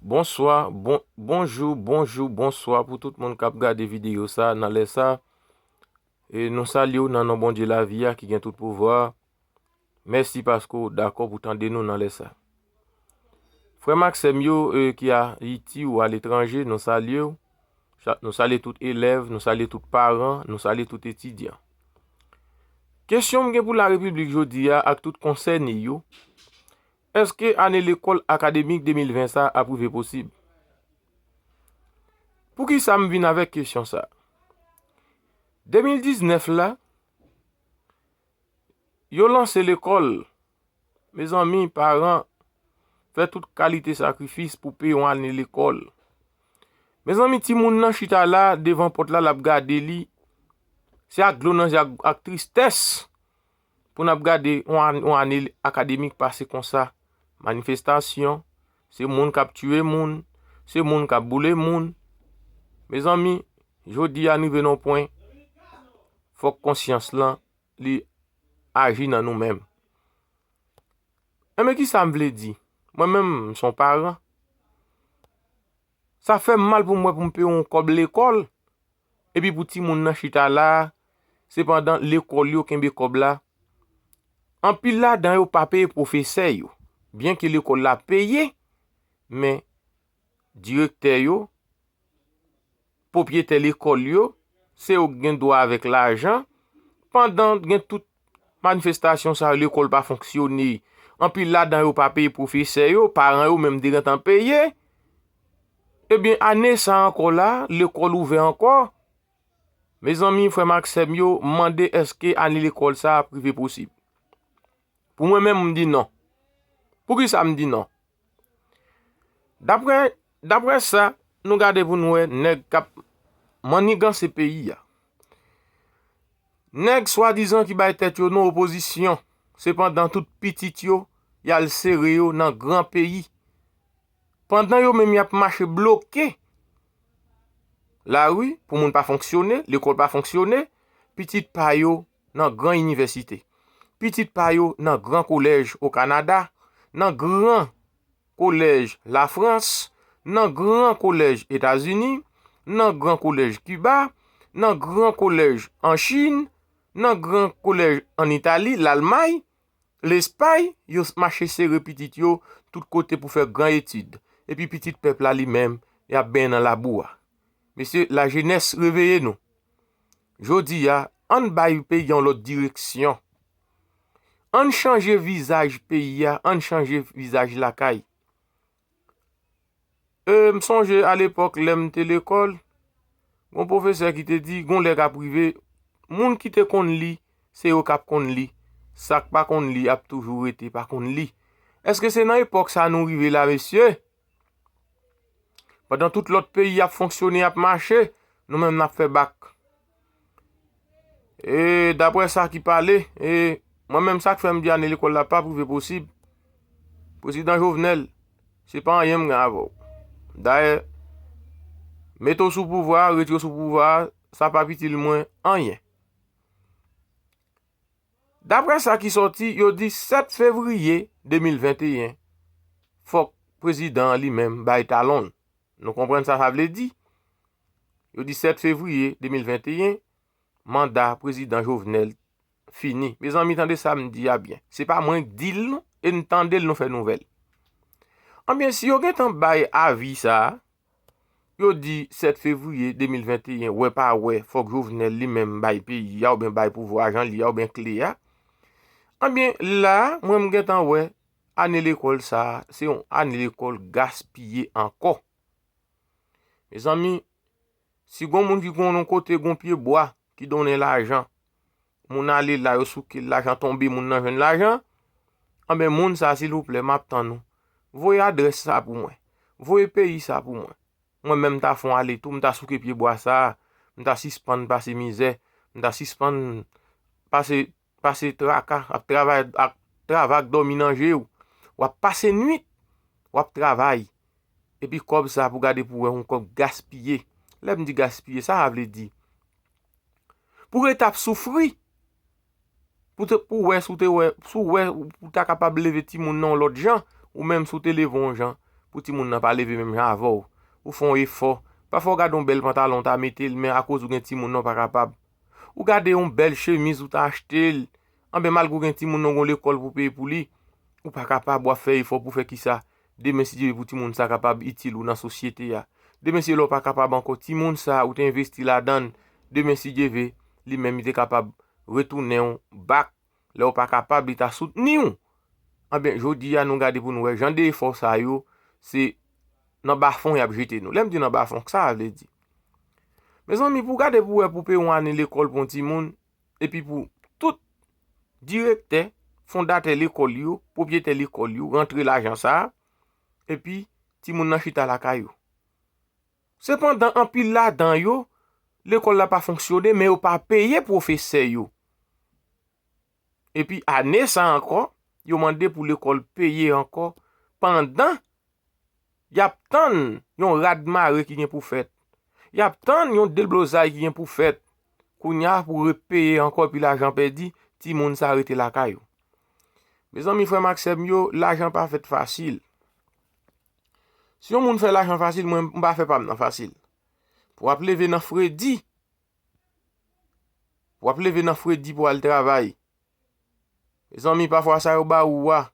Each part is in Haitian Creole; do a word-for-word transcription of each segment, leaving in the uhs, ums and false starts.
Bonswa, bon, bonjou, bonjou, bonswa pou tout moun k ap gade videyo sa nan lè sa. E nou salye w nan non Bondye lavi a ki gen tout pouvwa. Mèsi paske w dakò pou tande nou nan lè sa. Frè m ak sè m yo, e, ki Ayiti ou aletranje, nou salye w. Sa-, nou salye tout elèv, nou salye tout paran, nou salye tout etidyan. Kesyon m gen pou Larepiblik jodi a ak tout konsène yo, èske ane lekòl akademik de mil ven sa ap rive posib? Poukisa m vin avèk kesyon sa? De mil diznèf la, yo lanse lekòl. Mezanmi, paran fè tout kalite sakrifis pou peye yon ane lekòl. Mezanmi, timoun nan chita la devan pòt la, l ap gade li. Se ak dlo nan je, ak, ak tristès pou n ap gade yon an-, yon ane akademik pase konsa. Manifestasyon, se moun k ap tiye moun, se moun k ap boule moun. Mezanmi, jodi a n rive nan yon pwen, fòk konsyans lan li aji nan nou menm. Enben, ki sa m vle di? Mwen menm, m se yon paran. Sa fè m mal pou m wè pou m peye yon kòb lekòl, epi pou timoun nan chita la, sepandan lekòl yo kenbe kòb la. Anpil ladan yo pa peye pwofesè yo. Byenke lekòl la peye, men direktè yo, pwopyetè lekòl yo, se yo k gen dwa avèk lajan, pandan gen tout manifestasyon sa yo, lekòl pa fonksyone, anpil ladan yo pa peye pwofesè yo, paran yo menm te gentan peye. Ebyen, ane sa ankò la, lekòl ouvè ankò. Mezanmi, frè m ak sè m yo, m mande èske ane lekòl sa ap rive posib? Pou mwen menm, m di non. Poukisa m di non? Daprè, daprè sa, nou gade pou n wè nèg k ap manniganse peyi a. Nèg swadizan ki bay tèt yo non opozisyon, sepandan tout pitit yo, y al sere yo nan gran peyi. Pandan yo menm y ap mache bloke lari pou moun pa fonksyone, lekòl pa fonksyone, pitit pa yo nan gran inivèsite. Pitit pa yo nan gran kolèj o Kanada, nan gran kolèj Lafrans, nan gran kolèj Etazini, nan gran kolèj Kiba, nan gran kolèj an Chin, nan gran kolèj an Itali, Lalmay, Lespay, yo mache sere pitit yo tout kote pou fè gran etid. Epi pitit pèp la li menm, y ap benyen nan labou a. Mesye, lajenès, reveye nou. Jodi a, ann bay peyi a yon lòt direksyon. Ann chanje vizaj peyi a, ann chanje vizaj lakay. E, m sonje alepòk, lè m te lekòl, gon pwofesè ki te di, gon lè k ap rive, moun ki te konn li, se yo k ap konn li. Sa k pa konn li ap toujou rete pa konn li. Èske se nan epòk sa nou rive la, mesye? Pandan tout lòt peyi ap fonksyone, ap mache, nou menm n ap fè bak. E daprè sa ki pale, e mwen menm sa k fè m di ane lekòl la p ap rive posib. Prezidan Jovenel, se pa anyen m gen avè w. Dayè, mete w sou pouvwa a, retire w sou pouvwa a, sa p ap itil mwen anyen. Daprè sa ki sòti, yo di sèt fevriye de mil venteyen, fòk prezidan an li menm bay talon l. Nou konprann sa sa vle di? Yo di sèt fevriye de mil venteyen, manda prezidan Jovenel fini. Mezanmi, tande sa m di a byen. Se pa mwen k di l non, e n tande l, nou fè nouvèl. Anbyen, si yo gentan bay avi sa a, yo di sèt fevriye de mil venteyen, wè pa wè, fòk Jovenel li menm bay peyi a, oubyen bay pouvwa a jan l ye a, oubyen kle a. Anbyen, la a, mwen m gentan wè, ane lekòl sa a, se yon ane lekòl gaspiye ankò. Mezanmi, si gon moun ki konn yon kote, gon pye bwa ki donnen lajan, moun ale la, yo souke l, lajan tonbe, moun nan jwenn lajan, anben, moun sa, silvouplè, m ap tann ou. Voye adrès sa pou mwen. Voye peyi sa pou mwen. Mwen menm, m ta fè yon ale tou, m ta souke pye bwa sa a, m ta sispann pase mizè, m ta sispann pase, pase traka, ap travay ak, travay ak dòmi nan je w. W ap pase nwit, w ap travay. Epi kòb sa a pou gade pou wè yon kòb gaspiye. Lè m di gaspiye, sa sa vle di? Pou rete ap soufri. Pou te, pou wè, si w te wè, si w wè, ou ta kapab leve timoun nan yon lòt jan, ou menm si w te leve yon jan, pou timoun nan pa leve menm jan avè w. Ou fè yon efò. Pafwa w gade yon bèl pantalon w ta mete l, men akoz ou gen timoun nan w pa kapab. Ou gade yon bèl chemiz ou ta achte l, anben malgre w gen timoun nan w gen lekòl pou peye pou li, ou pa kapab, w ap fè efò pou fè kisa? Demen si Dye vle pou timoun sa kapab itil ou nan sosyete a. Demen si lè w pa kapab ankò, timoun sa ou te envesti ladan l, demen si Dye vle, li menm li te kapab retounen w back. Lè w pa kapab, li ta soutni w. Anben, jodi a nou gade pou nou wè jan de efò sa yo, se nan bafon y ap jete nou. Lè m di nan bafon, sa sa vle di? Mezanmi, pou w gade pou w wè pou w peye yon ane lekòl pou yon timoun, epi pou tout direktè, fondatè lekòl yo, pwopyetè lekòl yo rantre lajan sa a, epi timoun nan chita lakay yo. Sepandan, anpil ladan yo, lekòl la pa fonksyone, men yo pa peye pwofesè yo. Epi ane sa ankò, yo mande pou lekòl peye ankò, pandan y ap tann yon rad mare ki gen pou fèt. Y ap tann yon deblozay ki gen pou fèt. Kounye a pou repeye ankò, epi lajan pèdi, timoun sa rete lakay ou. Mezanmi, frè m ak sè m yo, lajan pa fèt fasil. Si yon moun fè lajan fasil, mwen, m pa fè pa m nan fasil. Pou w ap leve nan fredi, pou w ap leve nan fredi pou w al travay. Mezanmi, pafwa sa yo ba ou a,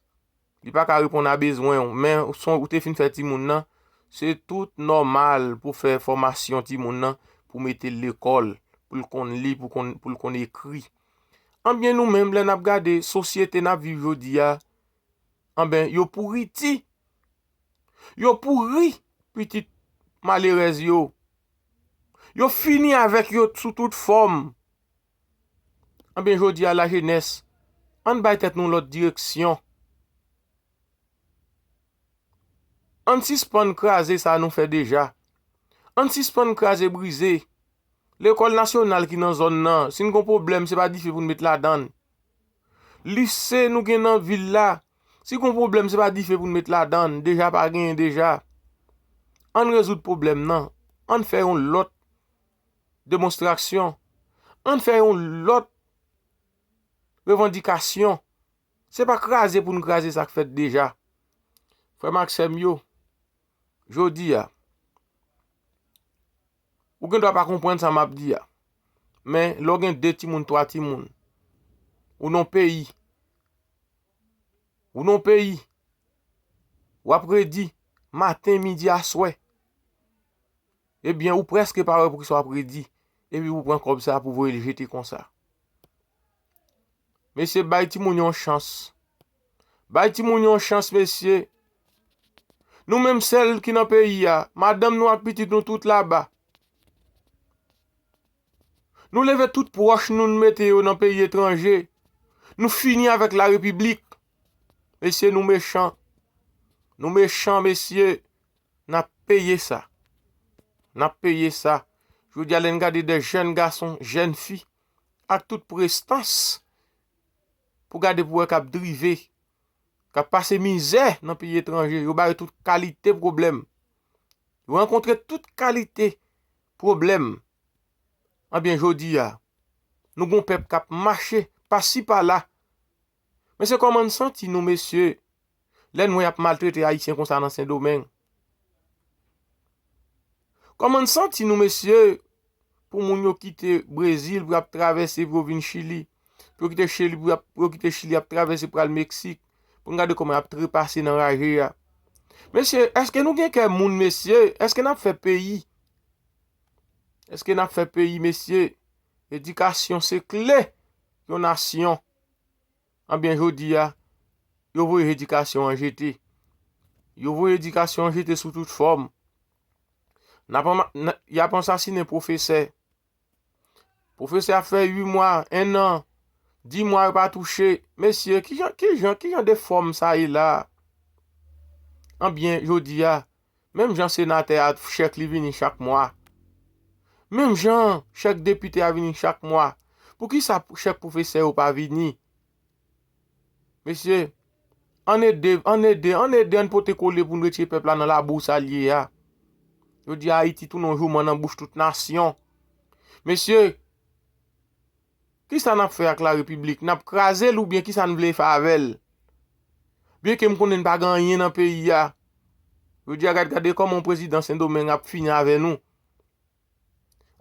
li pa ka reponn a bezwen w, men ou son, ou te fin fè timoun nan, se tout nòmal pou fè fòmasyon timoun nan, pou mete l lekòl, pou l konn li, pou konn, pou l konn ekri. Anbyen nou menm, lè n ap gade sosyete n ap viv jodi a, anben, yo pouriti. Yo pouri pitit malerèz yo. Yo fini avèk yo sou tout fòm. Anben, jodi a, lajenès, ann bay tèt nou lòt direksyon. Ann sispann kraze sa nou fè deja. Ann sispann kraze brize. Lekòl nasyonal ki nan zòn nan, si n gon pwoblèm, se pa dife pou n met ladan l. Lise nou gen nan vil la, si gon pwoblèm, se pa dife pou n met ladan l, deja pa genyen deja. Ann rezoud pwoblèm nan. Ann fè yon lòt demonstrasyon. Ann fè yon lòt revandikasyon. Se pa kraze pou n kraze sa k fèt deja. Frè m ak sè m yo, jodi a, ou gen dwa pa konprann sa m ap di a. Men, lè w gen de timoun, twa timoun, ou nan peyi, ou nan peyi, w ap redi maten, midi, aswè. Ebyen, ou prèske pa wè poukisa w ap redi, epi ou pran kòb sa pou voye l jete konsa. Mesye, bay timoun yo yon chans. Bay timoun yo yon chans, mesye. Nou menm sèl ki nan peyi a, madanm nou ak pitit nou tout laba. Nou leve tout pwòch nou, n mete yo nan peyi etranje. Nou fini avèk la repiblik. Mesye, nou mechan. Nou mechan, mesye. N ap peye sa. N ap peye sa. Jodi a, lè n gade de jèn gason, jèn fi, ak tout prestans, pou gade pou wè k ap drive, k ap pase mizè nan peyi etranje, yo ba yo tout kalite pwoblèm. Yo rankontre tout kalite pwoblèm. Anbyen, jodi a, nou gon pèp k ap mache pasi pala. Men se kòman n santi nou, mesye, lè n wè y ap maltrete Ayisyen konsa nan Sendomeng? Kòman n santi nou, mesye, pou moun yo kite Brezil, pou y ap travèse, pou yo vin Chili, pou yo kite Chili, pou y ap, pou yo kite Chili, y ap travèse pral Meksik, pou n gade kòman y ap trepase nan raje a? Mesye, èske nou gen kè moun, mesye? Èske n ap fè peyi? Èske n ap fè peyi, mesye? Edikasyon se kle yon nasyon. Anbyen, jodi a, yo voye edikasyon an jete. Yo voye edikasyon an jete sou tout fòm. N ap anma-, n-, y ap ansasinen pwofesè. Pwofesè ap fè uit mwa, en an, dis mwa yo pa touche. Mesye, kijan, kijan, kijan de fòm sa ye la? Anbyen, jodi a, menm jan senatè a, chèk li vini chak mwa. Menm jan chèk depite a vini chak mwa. Poukisa chèk pwofesè yo pa vini? Mesye, ann ede, ann ede, ann ede, ann pote kole pou n retire pèp la nan labou sa l ye a. Yo di Ayiti tounen yon jouman nan bouch tout nasyon. Mesye, kisa n ap fè ak la repiblik? N ap kraze l oubyen kisa n vle fè avè l? Byenke m konnen n pa gen anyen nan peyi a. Jodi a, gad, gade kòman yon prezidan Sendomeng ap fini avè nou.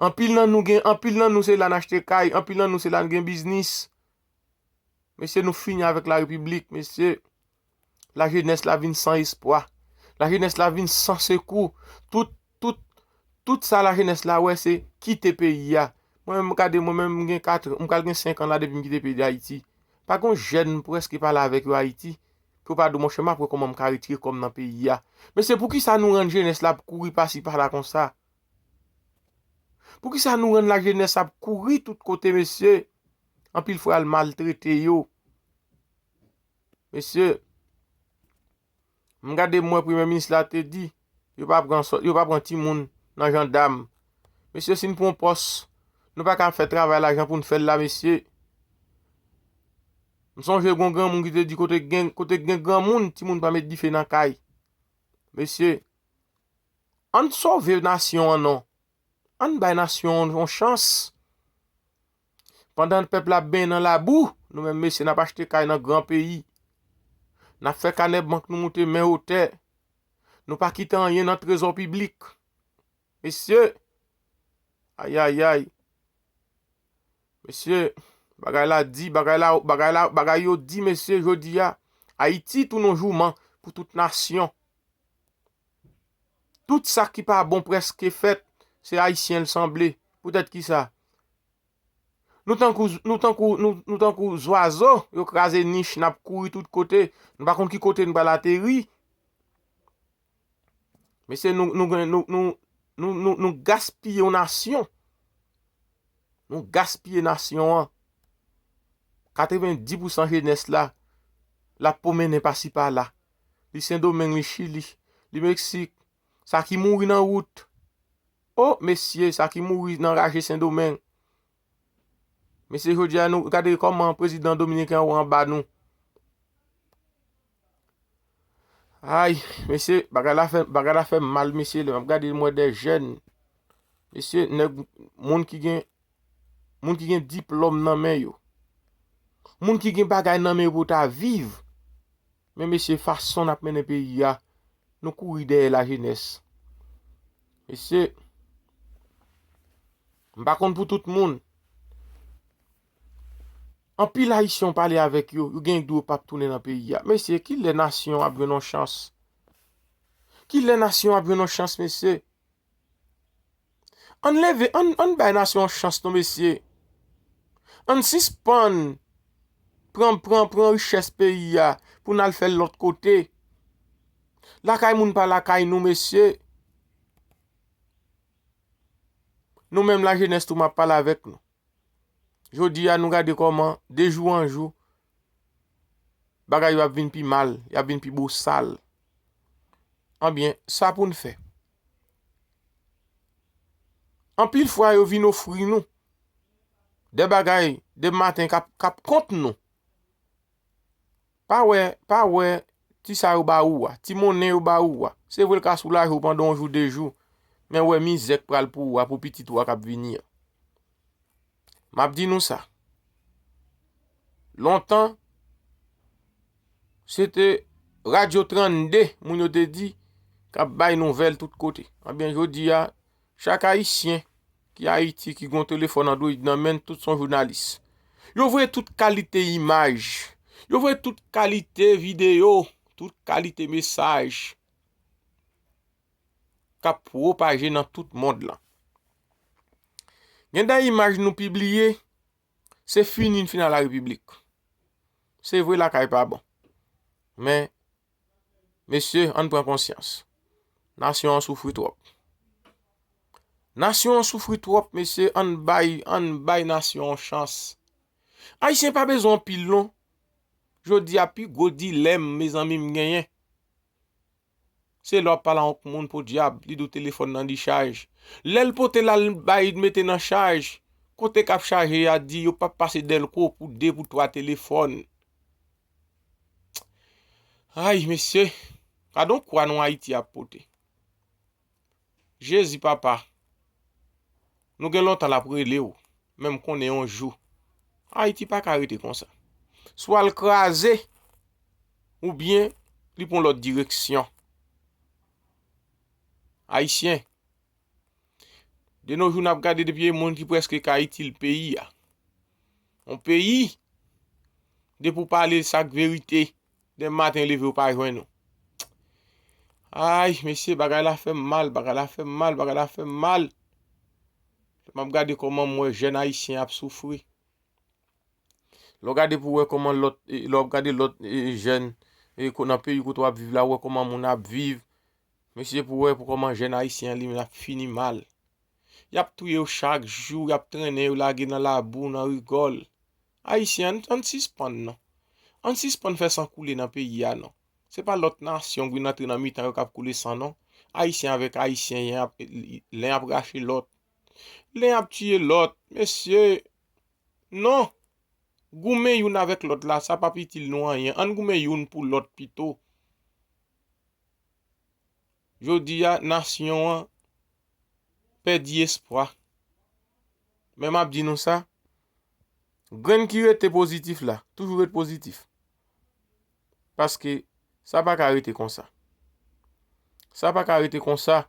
Anpil nan nou gen, anpil nan nou se la n achte kay, anpil nan nou se la n gen biznis. Mesye, nou fini avèk larepiblik, mesye. Lajenès la vin san espwa. Lajenès la vin san sekou. Tout, tout, tout sa lajenès la wè, se kite peyi a. Mwen menm, gade, mwen menm, m gen kat, m pral gen senk an la depi m kite peyi Dayiti. Pa gen yon jèn m prèske pale avèk yo Ayiti, pou yo pa di w, monchè, m ap wè kòman m ka retire kò m nan peyi a. Mesye, poukisa nou rann jenès la ap kouri pasi pala konsa? Poukisa nou rann lajenès ap kouri tout kote, mesye? Anpil fwa, al maltrete yo. Mesye, m gade, m wè premye minis la te di, yo pa pran sò-, yo pa pran timoun nan jandam. Mesye, si n pran pòs, nou pa ka fè travay la jan pou n fè l la, mesye. M sonje gon granmoun ki te di, kote gen, kote gen granmoun, timoun pa met dife nan kay. Mesye, ann sove nasyon an non. Ann bay nasyon an yon chans. Pandan pèp la ap benyen nan labou, nou menm mesye n ap achte kay nan gran peyi. N ap fè kanè bank nou moute men wotè. Nou pa kite anyen nan trezò piblik. Mesye, ayayay. Mesye, bagay la di, bagay la, bagay la, bagay yo di, mesye, jodi a, Ayiti tounen jouman pou tout nasyon. Tout sa ki pa bon prèske fèt, se Ayisyen l sanble. Poutèt kisa? Nou tankou, nou tankou, nou, nou tankou zwazo, yo kraze nich, n ap kouri tout kote. Nou pa konn ki kote nou pral ateri. Mesye, nou, nou, nou, nou, nou, nou, nou gaspiye yon nasyon. Nou gaspiye nasyon an. Katrevenndis pousan jenès la, l ap pwomennen pasi pala. Li Sendomeng, li Chili, li Meksik. Sa ki mouri nan wout. O, mesye, sa ki mouri nan raje Sendomeng. Mesye, jodi a, nou gade kòman prezidan dominiken an wè anba nou. Ay, mesye, bagay la fè, bagay la fè m mal, mesye, lè m ap gade, m wè de jèn. Mesye, nèg, moun ki gen, moun ki gen diplòm nan men yo. Moun ki gen bagay nan men yo pou ta viv. Men mesye, fason n ap mennen peyi a, nou kouri dèyè lajenès. Mesye, m pa konn pou tout moun. Anpil Ayisyen w pale avèk yo, yo gen dwa yo p ap tounen nan peyi a. Mesye, kilè nasyon ap jwenn yon chans? Kilè nasyon ap jwenn yon chans, mesye? Ann leve, ann, ann bay nasyon an chans non, mesye. Ann sispann pran, pran, pran richès peyi a pou n al fè l lòt kote. Lakay moun pa lakay nou, mesye. Nou menm lajenès tou, m ap pale avèk nou. Jodi a, nou gade kòman, de jou an jou, bagay yo ap vin pi mal, y ap vin pi bosal. Anbyen, sa pou n fè. Anpil fwa, yo vin ofri nou de bagay, de maten k ap, k ap kont nou. Pa wè, pa wè ti sa yo ba ou a, ti monnen yo ba ou a. Se vre, l ka soulaje w pandan yon jou, de jou, men wè mizè k pral pou ou a, pou pitit ou a k ap vini an. M ap di nou sa. Lontan, se te Radyo trannde, moun yo te di, k ap bay nouvèl tout kote. Anbyen, jodi a, chak Ayisyen ki Ayiti, ki gen yon telefòn Android nan men l, tout se yon jounalis. Yo voye tout kalite imaj. Yo voye tout kalite videyo, tout kalite mesaj k ap pwopaje nan tout mond lan. Gen de imaj nou pibliye, se fini n fin a larepiblik. Se vre, lakay pa bon. Men, mesye, ann pran konsyans. Nasyon an soufri twòp. Nasyon an soufri twòp, mesye, ann bay, ann bay nasyon an chans. Ayisyen pa bezwen anpil, non. Jodi a, pi gwo dilèm, mezanmi, m genyen, se lè w ap pale a yon moun, podyab, li di w telefòn nan dichaj. Lè l pote l al bay, mete nan chaj, kote k ap chaje a di yo p ap pase dèlko pou de, pou twa telefòn. Ay, mesye, gade yon kwa non Ayiti ap pote. Jezi, papa, nou gen lontan l ap rele w, men m konnen yon jou, Ayiti pa ka rete konsa. Swa l kraze, oubyen li pran lòt direksyon. Ayisyen, de no jou n ap gade depi e moun ki prèske ka itil peyi a. Yon peyi, depi w pale sa k verite, demen maten leve w pa jwenn ou. Ay, mesye, bagay la fè m mal, bagay la fè m mal, bagay la fè m mal. M ap gade kòman m wè jèn ayisyen ap soufri. Lè w gade pou w wè kòman lòt, e, lè w ap gade lòt, e, jèn, e, ko-, nan peyi kote w ap viv la, w wè kòman moun ap viv. Mesye, pou w wè pou kòman jèn ayisyen an li menm ap fini mal. Y ap touye yo chak jou, y ap trennen yo lage nan labou, nan rigòl. Ayisyen, ann, ann sispann non. Ann sispann fè san koule nan peyi a non. Se pa lòt nasyon ki vin antre nan mitan yo k ap koule san non. Ayisyen avèk ayisyen, yen ap, len ap rache lòt. Len ap tiye lòt. Mesye, non. Goumen youn avèk lòt la, sa p ap itil nou anyen. Ann goumen youn pou lòt pito. Jodi a, nasyon an pèdi espwa. Men m ap di nou sa, grenn ki rete pozitif la, toujou ret pozitif. Paske sa pa ka rete konsa. Sa pa ka rete konsa.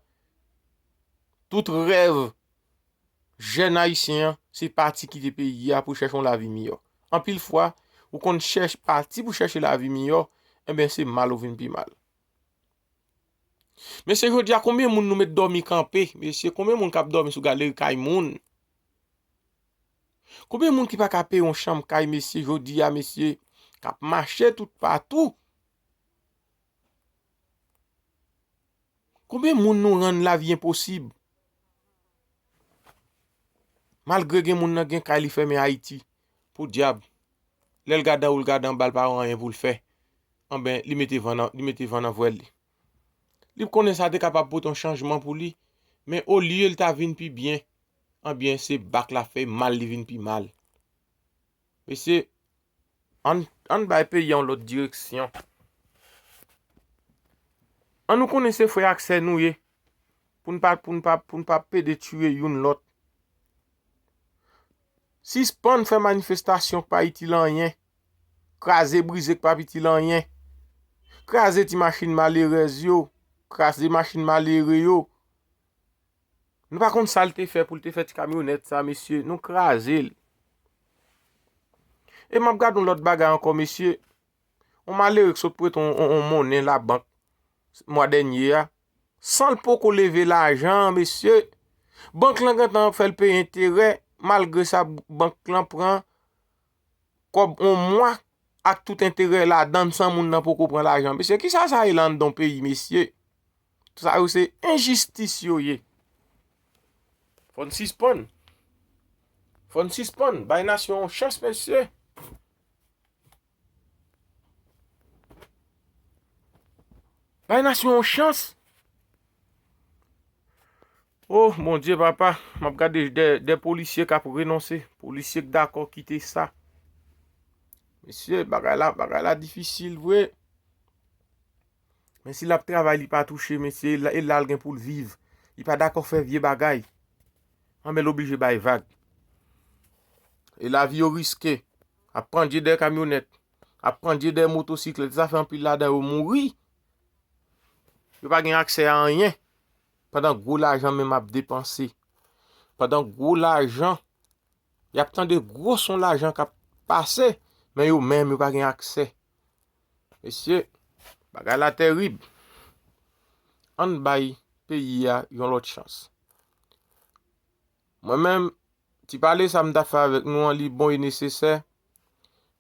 Tout rèv jèn ayisyen an, se pati kite peyi a pou chèche yon lavi miyò. Anpil fwa, ou konn chèch-, pati pou chèche lavi miyò, enben, se mal ou vin pi mal. Mesye, jodi a, konbyen moun nou met dòmi kanpe? Mesye, konbyen moun k ap dòmi sou galeri kay moun? Konbyen moun ki pa ka peye yon chanm kay, mesye, jodi a, mesye, k ap mache tout patou? Konbyen moun nou rann lavi enposib? Malgre gen moun nan gen kay li fèmen Ayiti, podyab, lè l gade anwo, l gade anba, l pa wè anyen pou l fè. Anben, li mete van nan, li mete van nan vwèl li. Li konnen sa te kapab pote yon chanjman pou li, men olye l ta vin pi byen, anben, se bak la fè mal, li vin pi mal. Mesye, ann, ann bay peyi a yon lòt direksyon. Ann nou konnen se frè ak sè nou ye. Pou n pa, pou n pa, pou n pa pede tiye youn lòt. Sispann fè manifestasyon k pa itil anyen. Kraze brize k p ap itil anyen. Kraze ti machin malerèz yo. Kraze machin malere yo. Nou pa konn sa l te fè pou l te fè ti kamyonèt sa, mesye. Nou kraze l. E m ap gade yon lòt bagay ankò, mesye. Yon malere k sot prete yon, yon, yon monnen labank mwa dènye a, san l poko leve lajan an, mesye. Bank lan gentan fè l peye enterè, malgre sa, bank lan pran kòb yon mwa ak tout enterè ladan l san moun nan poko pran lajan. Mesye, kisa sa ye la anndan yon peyi, mesye? Sa yo se enjistis yo ye. Fò n sispann. Fò n sispann. Bay nasyon an yon chans, mesye. Bay nasyon an yon chans. Oh, Bondye, papa, m ap gade de, de polisye k ap renonse, polisye k dakò kite sa. Mesye, bagay la, bagay la difisil vre. Men si l ap travay, li pa touche, mesye, e la, e la l gen pou l viv. Li pa dakò fè vye bagay. Anben, l oblije bay vag. E lavi yo riske. Ap pandye dèyè kamyonèt. Ap pandye dèyè motosiklèt. Sa fè anpil ladan yo mouri. Yo pa gen aksè a anyen. Pandan gwo lajan menm ap depanse. Pandan gwo lajan, y ap tande gwo son lajan k ap pase, men yo menm yo pa gen aksè. Mesye, bagay la tèrib. Ann bay peyi a yon lòt chans. Mwen menm, ti pale sa m t ap fè avèk nou an, li bon e nesesè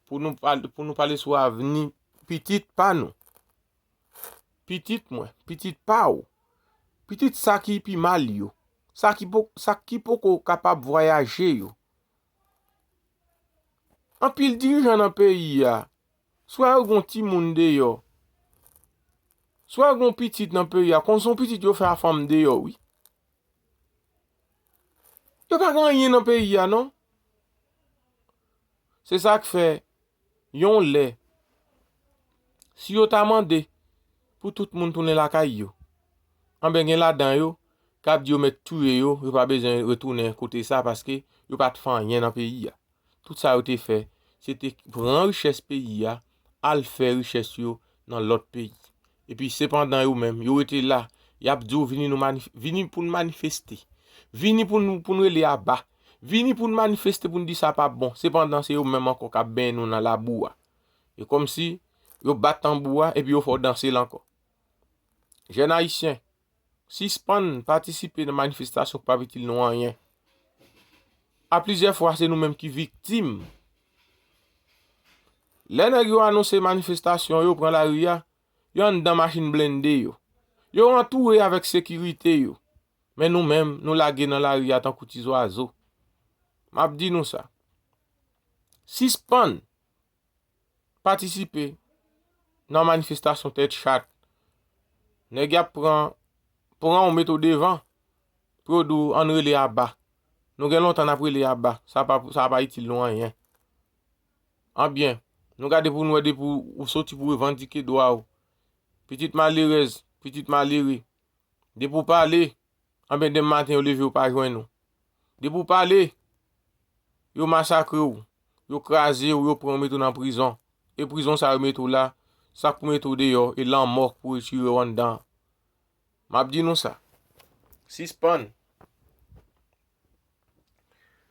pou nou pale, pou nou pale sou avni pitit pa nou. Pitit mwen, pitit pa w, pitit sa ki pi mal yo, sa ki po-, sa ki poko kapab vwayaje yo. Anpil dirijan nan peyi a, swa yo gen yon timoun deyò, swa yo gen yon pitit nan peyi a, konn se yon pitit yo fè a fanm deyò, wi. Yo pa gen anyen nan peyi a, non. Se sa k fè, yon lè, si yo ta mande pou tout moun tounen lakay yo, anben gen ladan yo k ap di yo mèt touye yo, yo pa bezwen retounen kote sa paske yo pa t fè anyen nan peyi a. Tout sa yo te fè, se te pran richès peyi a, al fè richès yo nan lòt peyi. Epi sepandan yo menm, yo rete la, Y ap di w vini nou manif-, vini pou n manifeste. Vini pou n, pou n rele aba. Vini pou n manifeste pou n di sa p ap bon. Sepandan, se yo menm ankò k ap benyen nou nan labou a. E kòmsi yo bat tanbou a epi yo fè w danse l ankò. Jèn ayisyen, sispann patisipe nan manifestasyon k p ap itil nou anyen. A plizyè fwa, se nou menm ki viktim. Lè nèg yo anonse manifestasyon, yo pran lari a, yo anndan machin blende yo. Yo antoure avèk sekirite yo. Men nou menm, nou lage nan lari a tankou ti zwazo. M ap di nou sa. Sispann patisipe nan manifestasyon tèt chat. Nèg y ap pran, pran w mete w devan pou yo di w ann rele aba. Nou gen lontan n ap rele aba. Sa pa, sa pa itil nou anyen. Anbyen, nou gade pou nou wè depi w soti pou revandike dwa w. Pitit malerèz, pitit malere. Depi w pale, anben, demen maten yo leve yo pa jwenn ou. Depi w pale, yo masakre w, yo kraze w, yo pran w mete w nan prizon. E prizon sa yo mete w la, sa k pou mete w deyò, e lanmò k pou retire w anndan an. M ap di nou sa. Sispann.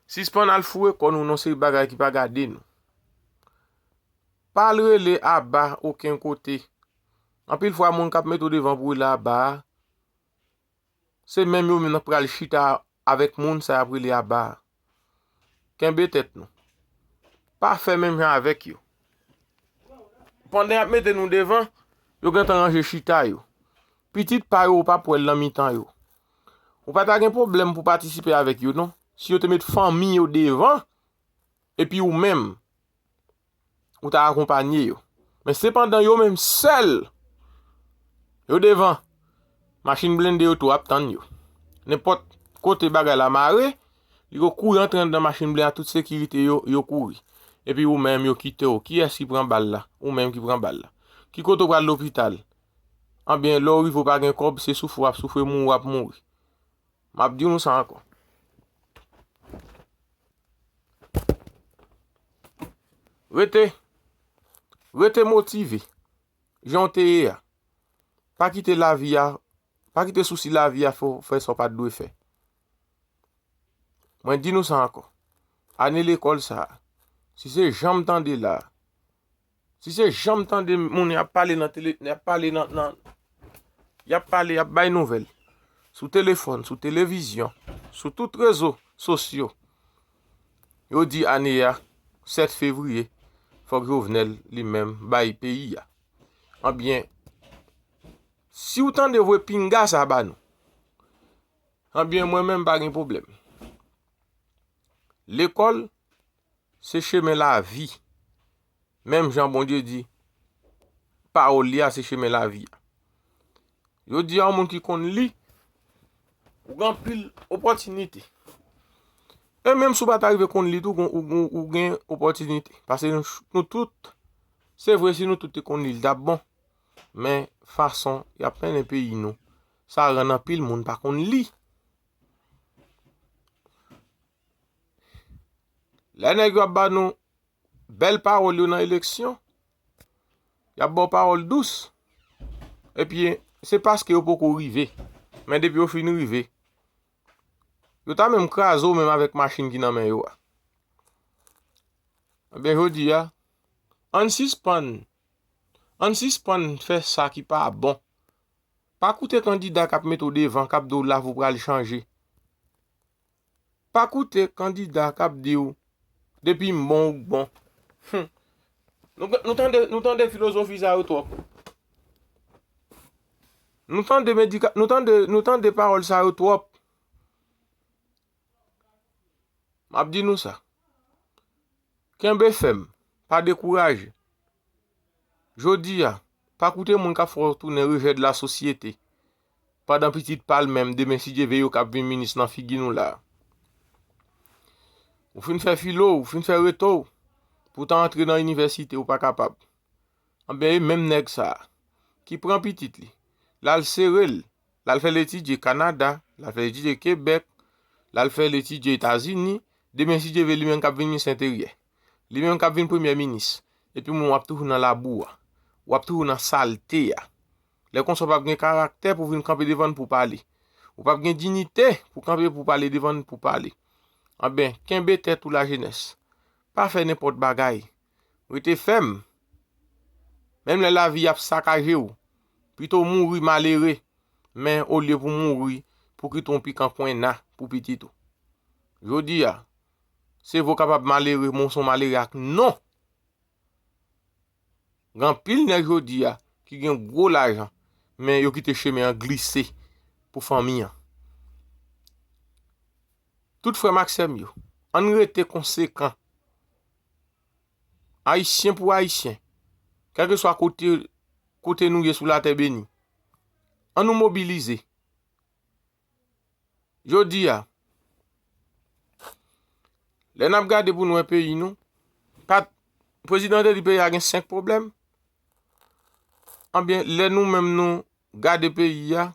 Sispann al foure kò nou nan seri bagay ki pa gade nou. Pa al rele aba okenn kote. Anpil fwa, moun k ap mete w devan pou rele aba a, se menm yo menm k pral chita avèk moun sa y ap rele aba a. Kenbe tèt nou. Pa fè menm jan avèk yo. Pandan y ap mete nou devan, yo gentan ranje chita yo. Pitit pa yo, ou p ap wè l nan mitan yo. Ou pa ta gen pwoblèm pou patisipe avèk yo, non, si yo te met fanmi yo devan, epi ou menm, ou ta akonpanye yo. Men sepandan, yo menm sèl, yo devan, machin blende yo tou ap tann yo. Nenpòt kote bagay la mare, yo kouri antre anndan machin blende a, tout sekirite yo, yo kouri. Epi ou menm, yo kite w. Kiyès ki pran bal la? Ou menm ki pran bal la. Ki kote w pral lopital? Anbyen, lè w rive, w pa gen kòb, se soufri w ap soufri, mouri w ap mouri. M ap di nou sa ankò. Rete, rete motive, jan w te ye a. Pa kite lavi a, pa kite sousi lavi a fè w fè sa w pa t dwe fè. Mwen di nou sa ankò. Ane lekòl sa a, si se jan m tande la a, si se jan m tande moun y ap pale nan tele, y ap pale nan, nan, y ap pale, y ap bay nouvèl sou telefòn, sou televizyon, sou tout rezo sosyo, yo di ane a, sèt fevriye, fòk Jovenel li menm bay peyi a. Anbyen, si w tande vre pinga sa ba nou, anbyen, mwen menm pa gen pwoblèm. Lekòl, se chemen lavi. Menm jan Bondye di, pawòl li a se chemen lavi a. Yo di a yon moun ki konn li, ou gen anpil opòtinite. E menm si w pa ta rive konn li tou, ou, ou, ou gen opòtinite. Paske nou, nou tout, se vre si nou tout te konn li, l t ap bon. Men fason y ap mennen peyi nou, sa rann anpil moun pa konn li. Lè nèg yo ap ba nou bèl pawòl yo nan eleksyon, y ap ba w pawòl dous. Epi, se paske yo poko rive. Men depi yo fin rive, yo ta menm kraze w menm avèk machin ki nan men yo a. Ebyen, jodi a, ann sispann, ann sispann fè sa ki pa bon. Pa koute kandida k ap mete w devan, k ap di w lavi w pral chanje. Pa koute kandida k ap di w, depi m bon, ou k bon. Hum. Nou, nou tande, nou tande filozofi sa yo twòp. Nou tande medika-, nou tande, nou tande pawòl sa yo twòp. M ap di nou sa. Kenbe fèm, pa dekouraje. Jodi a, pa koute moun k ap fè w tounen rejè de la sosyete. Pandan pitit pa l menm, demen si Dye vle, yo k ap vin minis nan figi nou la. Ou fin fè filo, ou fin fè reto, pou w ta antre nan inivèsite, ou pa kapab. Anben, e menm nèg sa a, ki pran pitit li, l al sere l, l al fè l etidye Kanada, l al fè l etidye Kebèk, l al fè l etidye Etazini, demen si Dye vle, li menm k ap vin minis enteryè. Li menm k ap vin premyè minis. Epi moun w ap toujou nan labou a. W ap toujou nan salte a. Lè konsa w p ap gen karaktè pou vin kanpe devan n pou pale. Ou p ap gen diyite pou kanpe pou pale devan n pou pale. Anben, kenbe tèt ou lajenès. Pa fè nenpòt bagay. Rete fèm. Menm lè lavi ap sakaje w, pito w mouri malere, men olye pou w mouri pou kite yon pikan kwenna pou pitit ou. Jodi a, se vre w kapab malere, men w se yon malere ak non. Gen anpil nèg jodi a ki gen gwo lajan, men yo kite chemen an glise pou fanmi an. Tout frè m ak sè m yo, ann rete konsekan. Ayisyen pou Ayisyen, kèlkeswa kote, kote nou ye sou latè beni, ann nou mobilize. Jodi a, lè n ap gade pou n wè peyi nou, pa t, prezidan te di peyi a gen senk pwoblèm. Anbyen, lè nou menm nou gade peyi a,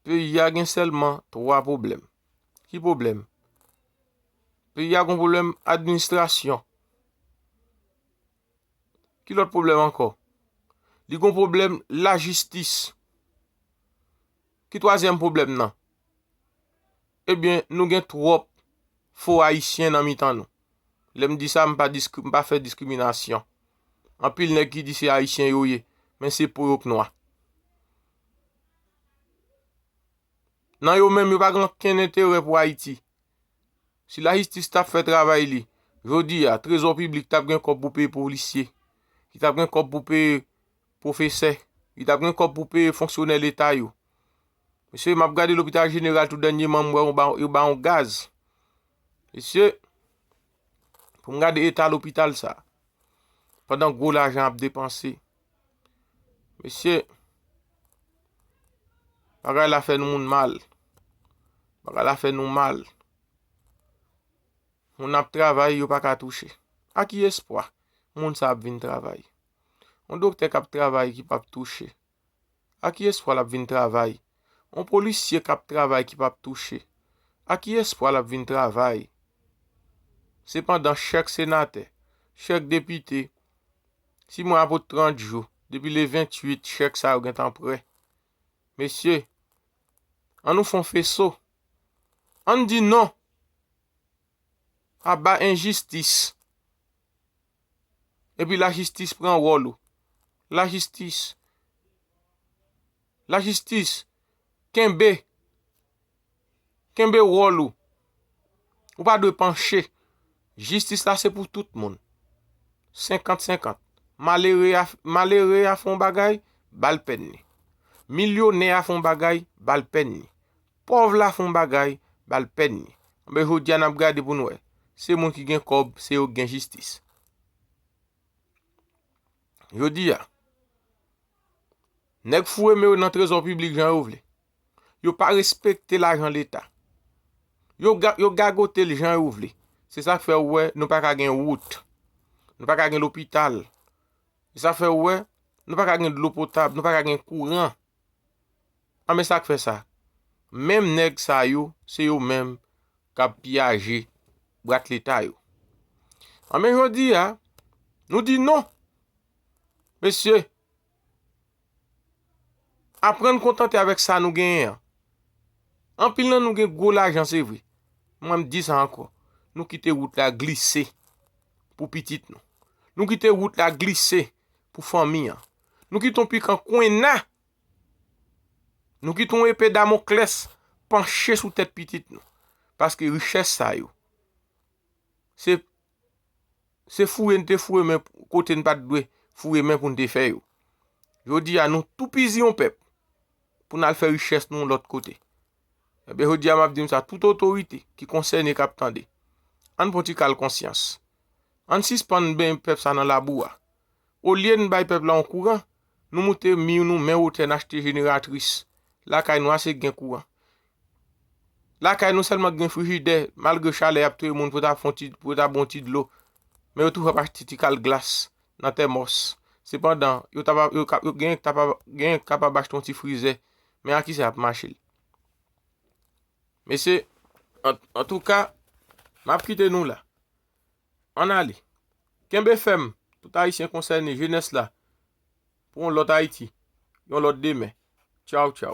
peyi a gen sèlman twa pwoblèm. Ki pwoblèm? Peyi a gen pwoblèm administrasyon. Ki lòt pwoblèm ankò? Li gen pwoblèm lajistis. Ki twazyèm pwoblèm nan? Ebyen, nou gen twòp fo Ayisyen nan mitan nou. Lè m di sa, m pa diskri-, m pa fè diskriminasyon. Anpil nèg ki di se Ayisyen yo ye, men se po yo k nwa. Nan yo menm, yo pa gen okenn enterè pou Ayiti. Si lajistis t ap fè travay li, jodi a, trezò piblik t ap gen kòb pou peye polisye, li t ap gen kòb pou peye pwofesè, li t ap gen kòb pou peye fonksyonè leta yo. Mesye, m ap gade lopital jeneral tou dènyèman, m wè yo ba, yo ba yon gaz. Mesye, pou m gade eta lopital sa, pandan gwo lajan ap depanse. Mesye, bagay la fè nou moun mal. Bagay la fè nou mal. Moun ap travay, yo pa ka touche. A ki espwa moun sa ap vin travay? Yon doktè k ap travay ki p ap touche. A ki espwa l ap vin travay? Yon polisye k ap travay ki p ap touche. A ki espwa l ap vin travay? Sepandan, chèk senatè, chèk depite, si mwen apot trant jou, depi le ventuit, chèk sa yo gentan prè. Mesye, ann nou fè yon feso. Ann di non. Aba enjistis. Epi lajistis pran wòl ou. Lajistis. Lajistis. Kenbe. Kenbe wòl ou. Ou pa dwe panche. Jistis la se pou tout moun. Senkant senkant. Malere a, malere a fè yon bagay, ba l pèn li. Milyonè a fè yon bagay, ba l pèn li. Pòv la fè yon bagay, ba l pèn li. Anben, jodi a, n ap gade pou n wè. Se moun ki gen kòb, se yo k gen jistis. Jodi a, nèg foure men yo nan trezò piblik jan yo vle. Yo pa respekte lajan leta. Yo ga-, yo gagote l jan yo vle. Se sa k fè w wè nou pa ka gen wout. Nou pa ka gen lopital. Se sa k fè w wè nou pa ka gen dlo potab, nou pa ka gen kouran. Anben sa k fè sa? Menm nèg sa yo, se yo menm k ap piyaje bwat leta yo. Anben jodi a, nou di non. Mesye, aprann kontante avèk sa nou genyen an. Anpil nan nou gen gwo lajan, se vre. Mwen, m di sa ankò. Nou kite wout la glise pou pitit nou. Nou kite wout la glise pou fanmi an. Nou kite yon pikan kwenna. Nou kite yon epe Damoklès panche sou tèt pitit nou. Paske richès sa yo, se, se foure n te foure men kote n pa t dwe foure men pou n te fè yo. Jodi a, nou toupizi yon pèp pou n al fè richès nou yon lòt kote. Ebyen, jodi a, m ap di nou sa, tout otorite ki konsène k ap tande, ann pran ti kal konsyans. Ann sispann benyen pèp sa nan labou a. Olye n bay pèp la yon kouran, nou moute mi nou men wotè, n achte jeneratris. Lakay nou ase gen kouran. Lakay nou sèlman gen frijidè, malgre chalè y ap touye moun pou ta fè yon ti, pou ta bon ti dlo. Men yo toujou ap achte ti kal glas nan tèmòs. Sepandan, yo ta pa, yo ka, yo gen, ta pa, gen kapab achte yon ti frizè. Men a ki sa y ap mache l? Mesye, an, antouka, m ap kite nou la. Ann ale. Kenbe fèm, tout Ayisyen konsène, jenès la, pou yon lòt Ayiti. yon lòt demen. Tchaw, tchaw.